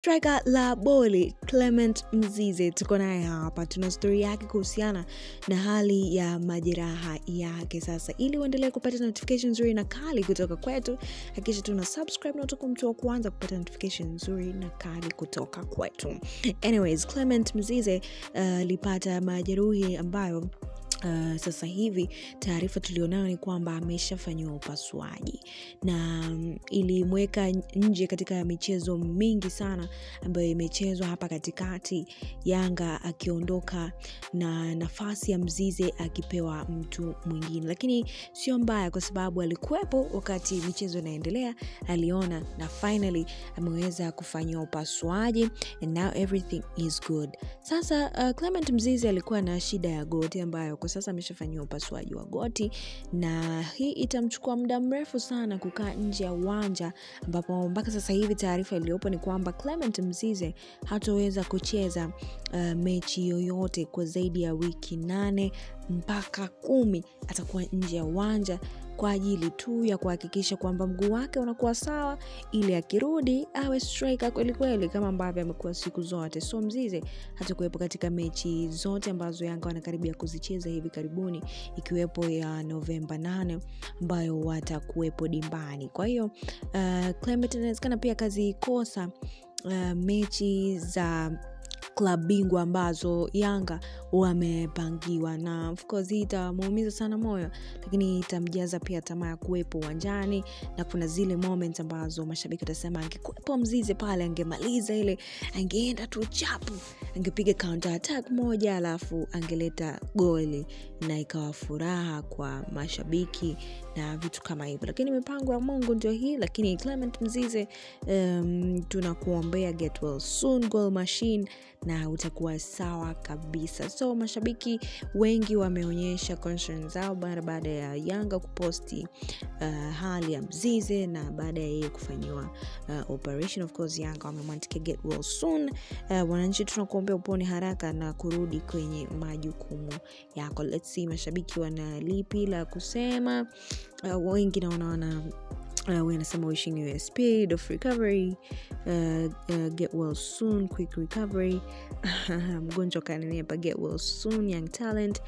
Striker la boli Clement Mzize tuko naye hapa, tuna story yake kuhusiana na hali ya majeraha yake. Sasa ili uendelee kupata notification nzuri na kali kutoka kwetu, hakikisha tuna subscribe na utakuwa mtu wa kwanza kupata notification nzuri na kali kutoka kwetu. Anyways, Clement Mzize alipata majeruhi ambayo sasa hivi taarifa tulionayo ni kwamba ameshafanyiwa upasuaji na ilimweka nje katika michezo mingi sana ambayo imechezwa hapa katikati, Yanga akiondoka na nafasi ya Mzize akipewa mtu mwingine. Lakini sio mbaya kwa sababu alikuwepo wakati michezo inaendelea, aliona na finally ameweza kufanyiwa upasuaji and now everything is good. Sasa Clement Mzize alikuwa na shida ya goti ambayo kwa sasa ameshafanyiwa upasuaji wa goti, na hii itamchukua muda mrefu sana kukaa nje ya uwanja, ambapo mpaka sasa hivi taarifa iliyopo ni kwamba Clement Mzize hatoweza kucheza mechi yoyote kwa zaidi ya wiki 8 mpaka 10. Atakuwa nje ya uwanja kwa ajili tu ya kuhakikisha kwamba mguu wake unakuwa sawa ili akirudi awe striker kweli kweli kama ambavyo amekuwa siku zote. So Mzize hatakuwepo katika mechi zote ambazo Yanga wanakaribia kuzicheza hivi karibuni, ikiwepo ya Novemba 8 ambayo watakuwepo dimbani. Kwa hiyo Clement inawezekana pia kazikosa mechi za klabu bingwa ambazo Yanga wamepangiwa, na of course itamuumiza sana moyo, lakini itamjaza pia tamaa ya kuwepo uwanjani, na kuna zile moments ambazo mashabiki watasema angekuwepo Mzize pale angemaliza ile, angeenda tu chapu, angepiga counter attack moja alafu angeleta goli na ikawa furaha kwa mashabiki na vitu kama hivyo. Lakini mipango ya Mungu ndio hii. Lakini Clement Mzize, tunakuombea get well soon, goal machine, na utakuwa sawa kabisa. So mashabiki wengi wameonyesha concern zao baada ya Yanga kuposti hali ya Mzize na baada ya yeye kufanyiwa operation. Of course Yanga wamemwandikia get well soon. Wananchi tunakuombea upone haraka na kurudi kwenye majukumu yako. Let's see mashabiki wana lipi la kusema. Wengi naona wana wanasema wishing you a speed of recovery, get well soon, quick recovery. Mgonjwa kaninepa, get well soon, young talent.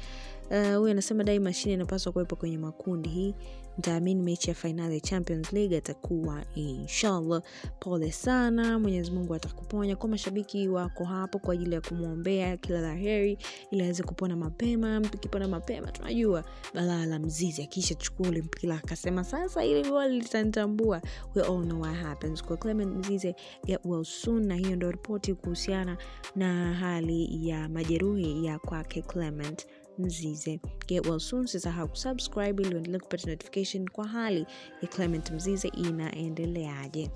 Huyu anasema dai mashine inapaswa kuwepo kwenye makundi hii, nitaamini mechi ya finali ya Champions League atakuwa inshallah. Pole sana, Mwenyezi Mungu atakuponya. Kwa mashabiki wako hapo kwa ajili ya kumuombea kila la heri ili aweze kupona mapema. Ukipona mapema tunajua balaa la Mzize akisha chukua ule mpira akasema sasa ile goli litanitambua. We all know what happens. Kwa Clement Mzize, get well soon. Na hiyo ndio ripoti kuhusiana na hali ya majeruhi ya kwake Clement Mzize. Get well soon. Usisahau kusubscribe ili uendelee kupata notification kwa hali ya Clement Mzize inaendeleaje.